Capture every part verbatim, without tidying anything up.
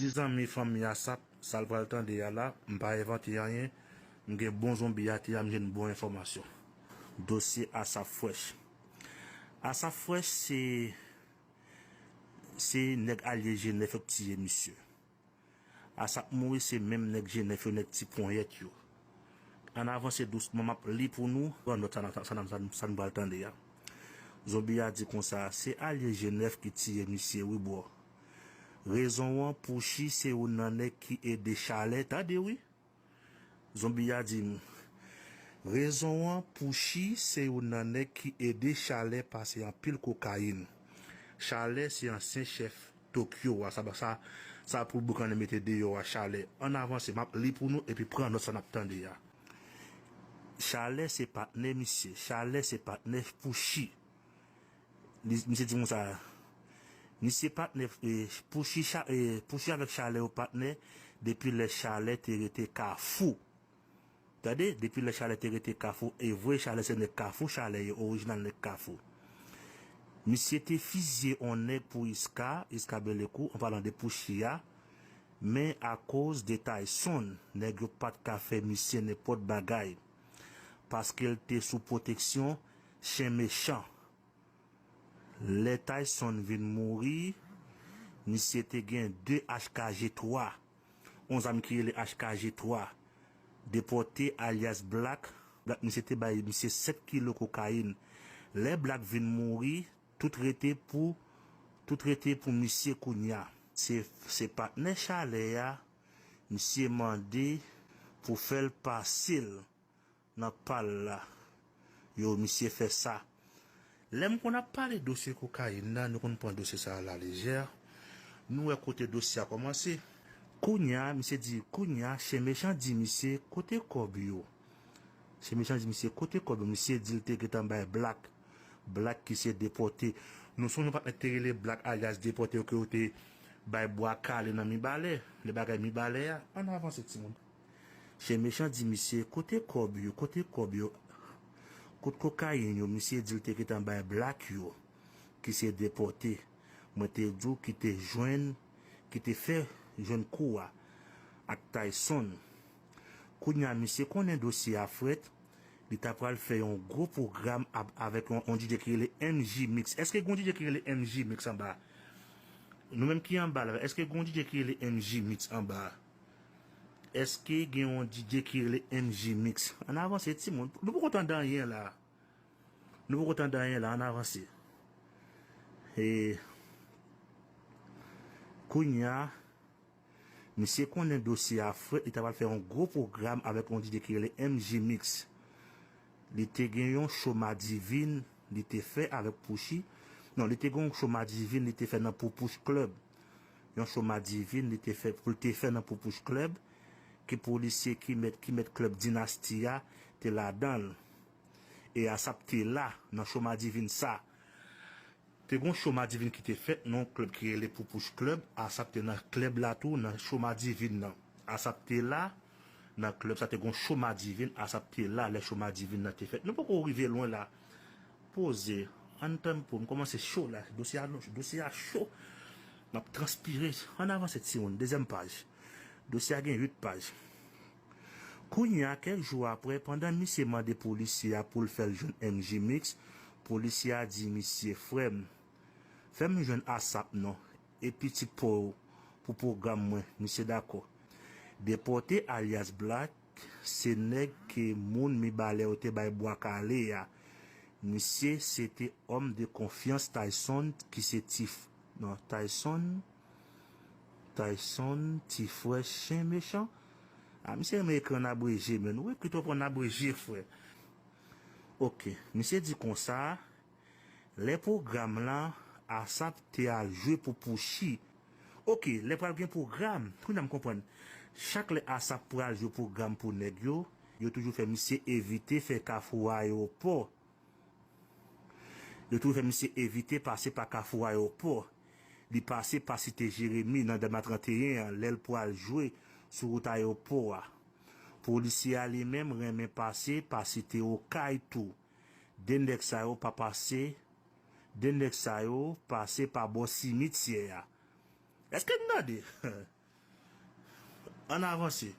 Ti zanmi fanmi Asap, sa l pral tande a la, m pa envante anyen, m gen bon zonbi atè a, m jwenn bon enfòmasyon. Dosye Asap Fresh. Asap Fresh se, se nèg alye G nèf yo k tiye misye. Asap mouri se menm nèg G nèf yo, nèg ti ponyèt yo. Ann avanse dousman, m ap li pou nou, pran nòt sa n, sa n, sa n, sa n pral tande a. Zonbi a di konsa, se alye G nèf ki tiye misye wi bro. Rezon an, Pouchi se youn nan nèg ki ede Chalè, tande wi. Zonbi a di m, rezon an, Pouchi se youn nan nèg ki ede Chalè pase anpil kokayin. Chalè se ansyen chèf Tokyo a, sa, sa, sa pou boukannen mete deyò a, Chalè. Ann avanse, m ap li pou nou epi pran nòt sa n ap tande a. Chalè se patnè misye, Chalè se patnè Pouchi. Li, misye di konsa, misye patnè, e, Pouchi, Cha- e, Pouchi avèk Chalè yo patnè depi lè Chalè te rete Kafou. Tande, depi lè Chalè te rete Kafou, e vre Chalè se nèg Kafou, Chalè ye orijinal nèg Kafou. Misye te fizye on nèg pou Iska, Iska Belekou, an palan de Pouchi a, men akoz de Tayson, nèg yo pa t ka fè misye nenpòt bagay, paske l te sou pwoteksyon chen mechan. Lè Tayson vin mouri, misye te gen de H K G twa, on zam ki rele H K G twa, depòte alyas Black. Black, misye te bay misye sèt kilo kokayin. Lè Black vin mouri, tout rete pou, tout rete pou misye kounya. Se, se patnè Chalè a, misye mande pou fè l pase l nan pa l la. Yo, misye fè sa. Lè m konn ap pale dosye kokayin nan, nou konn pran dosye sa a lalejè. Nou wè kote dosye a kòmanse. Kounya, misye di, kounya, chen mechan di misye, kote kòb yo? Chen mechan di misye, kote kòb yo? Misye di l te gentan bay Black. Black ki se depòte. Nou sonje yon patnè te rele Black alyas depòte yo ke yo te bay bwa kale nan Mibalè. Lè bagay Mibalè a, ann avanse timoun. Chen mechan di misye, kote kòb yo, kote kòb yo, kote kokayin yo, misye di l te gentan bay Black yo, ki se depòte. Mwen te di w ki te jwenn, ki te fè jwenn kou a ak Tayson. Kounya misye konnen dosye a frèt, li ta pral fè yon gwo pwogram ap- avèk yon, yon D J ki rele M J Mix. Èske gon D J ki rele M J Mix anba? Nou menm ki anba la, èske gon D J ki rele M J Mix anba? Èske gen yon D J ki rele M J Mix? Ann avanse, timoun. Nou poko tande anyen la. Nou poko tande anyen la, ann avanse. E kounya, misye konnen dosye a frèt, li ta pral fè yon gwo pwogram avèk yon D J ki rele M J Mix. Li te gen yon show Madivine li te fè avèk Pouchi. Non, li te gen yon show Madivine li te fè nan Poupouch Club. Yon show Madivine li te fè, pou l te fè nan Poupouch Club, ki polisye ki mèt, ki mèt club Dinasti a te ladan l. E Asap te la nan show Madivine sa. Te gon show Madivine ki te fèt nan yon club ki rele Poupouch Club. Asap te nan club la tou, nan show Madivine nan. Asap te la nan club sa, te gon show Madivine, Asap te la lè show Madivine nan te fèt. Nou poko rive lwen la. Poze, ann tann pou m kòmanse cho la. Dosye a, dosye a cho. M ap transpire. Ann avanse timoun, dezyèm paj. Dosye a gen uit paj. Kounya, kèk jou apre, pandan misye mande polisye a pou l fè l jwenn M J Mix, polisye a di misye, frè m, fè m jwenn Asap non, e pitit pa w pou pwogram mwen. Misye dakò. Depòte alyas Black, se nèg ke moun Mibalè yo te bay bwa kale a. Misye se te òm de konfyans Tayson ki se ti f- non, Tayson, Tayson, ti frè chen mechan. A, misye renmen ekri an abreje, men ou ekri twòp an abreje, frè. Oke, misye di konsa, lè pwogram lan, Asap te al jwe pou Pouchi. Oke, lè pral gen pwogram, kounya m konprann. Chak lè Asap pral jwe pwogram pou nèg yo, yo toujou fè misye evite fè Kafou Ayewopò. Yo toujou fè misye evite pase pa Kafou Ayewopò. Li pase pa Site Jeremi nan Dèlma trannteyen an, lè l pral jwe sou wout ayewopò a. Polisye a li menm renmen pase pa Site Okay tou. De nèg sa yo pa pase, de nèg sa yo pase pa bò simityè a. Èske n tande? Ann avanse.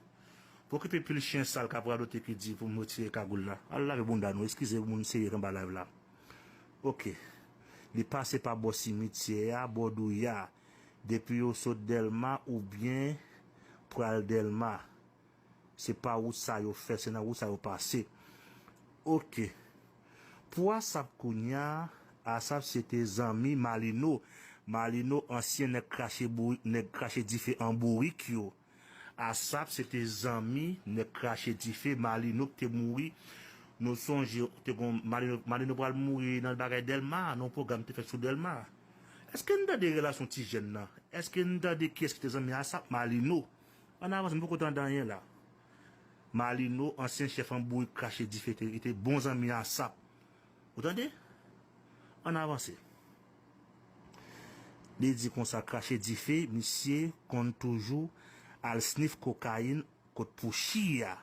Pou okipe pil chen sal k ap radote ki di pou m retire kagoul la. Al lave bounda nou. Eskize moun serye k anba live la. Oke. Li pase pa bò simityè a, bò Douya. Depi yo sot Dèlma oubyen pral Dèlma. Se pa wout sa yo fè, se nan wout sa yo pase. Oke. Pou Asap kounya, Asap se te zanmi Malino. Malino, ansyen nèg krache bourik, nèg krache dife an bourik yo. Asap se te zanmi nèg krache dife Malino ki te mouri. Nou sonje, te gon Malino, Malino pral mouri nan bagay Dèlma, nan pwogram te fèt sou Dèlma. Èske n tande relasyon ti jèn nan? Èske n tande kiyès ki te zanmi Asap? Malino. Ann avanse, m poko tande anyen la. Malino, ansyen chèf an bourik krache dife, te, li te bon zanmi Asap. Ou tande? Ann avanse. Li di konsa, krache dife, misye konn toujou al snif kokayin kot Pouchi a.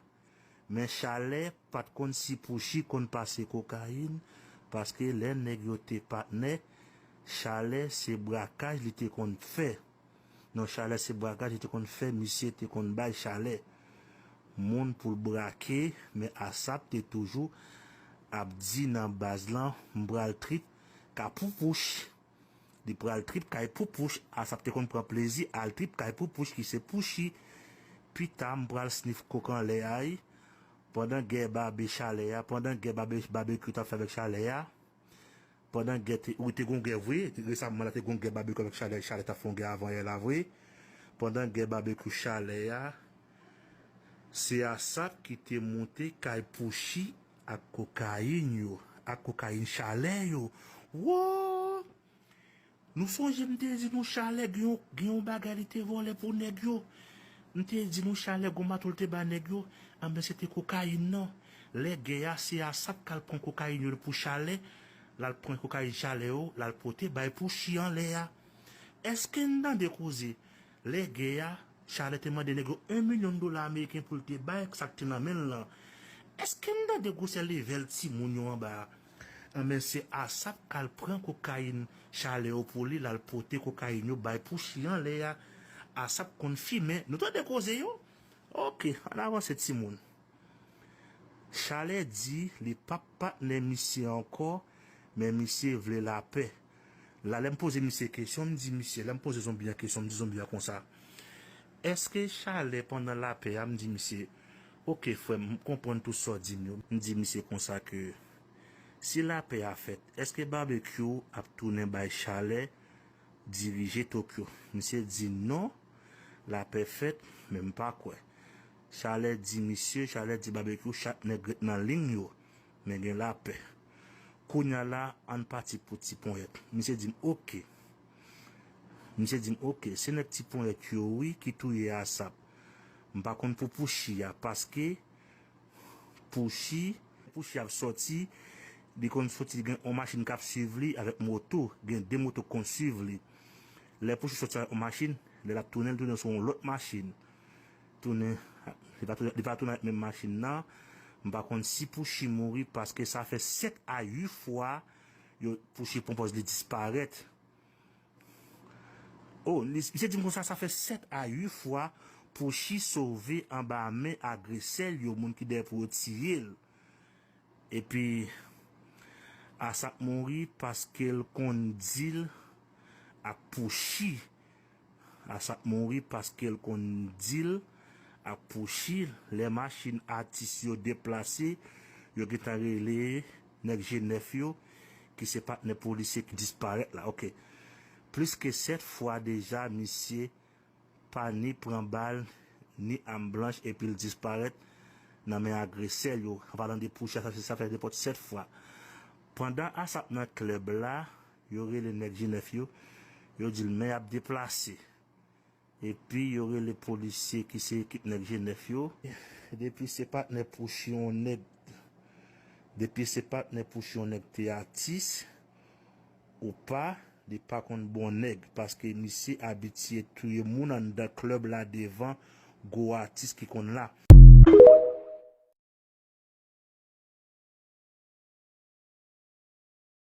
Men Chalè pa t konn si Pouchi konn pase kokayin, paske lè nèg yo te patnè, Chalè se brakaj li te konn fè. Non, Chalè se brakaj li te konn fè, misye te konn bay Chalè moun pou l brake, men Asap te toujou ap di nan baz lan, m pral trip ka Poupouch. Li pral trip kay Poupouch, Asap te konn pran plezi al trip kay Poupouch ki se Pouchi. Pita m pral snif kok anlè a, wi. Pandan gè babe Chalè a, pandan gè babe, babekyou t ap fè avèk Chalè a, pandan gè te, wi, te gon gè vre, resaman la te gon gè babekyou avèk Chalè, Chalè t ap fè yon gè avan yè la vre. Pandan gè babekyou Chalè a, se Asap ki te moute kay Pouchi ak kokayin yo, ak kokayin Chalè yo. Wo! Nou sonje m te di nou Chalè gen yon, gen yon bagay li te vòlè pou nèg yo. M te di nou Chalè gon bato l te ba nèg yo. Anben se te kokayin nan. Lè gè a se Asap k al pran kokayin yo pou Chalè. L al pran kokayin Chalè yo, l al pote bay Pouchi anlè a. Èske n tande koze? Lè gè a, Chalè te mande nèg yo yon milyon dola ameriken pou l te bay sa k te nan men l lan. Èske n tande gwosè levèl timoun yo anba a? Anben se Asap k al pran kokayin Chalè yo pou li, l al pote kokayin yo bay Pouchi anlè a. Asap konn fimen. Nou tande koze yo? Oke, ann avanse timoun. Chalè di li p ap patnè misye ankò, men misye vle lapè. La, lè m poze misye kesyon, m di misye, lè m poze zonbi an kesyon, m di zonbi an konsa, èske Chalè pandan lapè a, m di misye, oke, frè m, m konprann tout sa w di m yo. M di misye konsa ke si lapè a fèt, èske Babekyou ap tounen bay Chalè dirije Tokyo? Misye di non, lapè fèt, men m pa kwè. Chalè di misye, Chalè di Babekyou, chak nèg ret nan liy yo, men gen lapè. Kounya la, ann pati pou Ti Ponyèt. Misye di m, oke. Misye di m, oke, se nèg Ti Ponyèt yo wi ki touye Asap. M pa konn pou Pouchi a, paske Pouchi, Pouchi ap sòti, li konn sòti, li gen yon machin k ap swiv li avèk moto, gen de moto k konn swiv li. Lè Pouchi sòti avèk yon machin, lè l ap tounen, l tounen sou yon lòt machin. Tounen, li pa tounen, li pa tounen avèk menm machin nan. M pa konn si Pouchi mouri paske sa fè sèt a uit fwa yo, Pouchi pran pòz li disparèt. O, li, misye di m konsa, sa fè sèt a uit fwa Pouchi sove anba men agresè l yo, moun ki dèyè pou yo tiye l. Epi, Asap mouri paske l konn dil ak Pouchi. Asap mouri paske l konn dil ak Pouchi. Lè machin atis yo deplase, yo gentan rele nèg G nèf yo, ki se patnè polisye ki disparèt la. Oke. Plis ke sèt fwa deja, misye pa ni pran bal, ni am blanch, epi l disparèt nan men agresè yo. An palan de Pouchi, sa, sa fè nenpòt sèt fwa. Pandan Asap nan klèb la, yo rele nèg G nèf yo, yo di l men y ap deplase. Epi yo rele polisye ki se ekip nèg G nèf yo. Depi se patnè Pouchi yon nèg, depi se patnè Pouchi yon nèg te atis ou pa, li pa konn bon nèg, paske misye abitye touye moun anndan klèb la devan gwo atis ki konn la.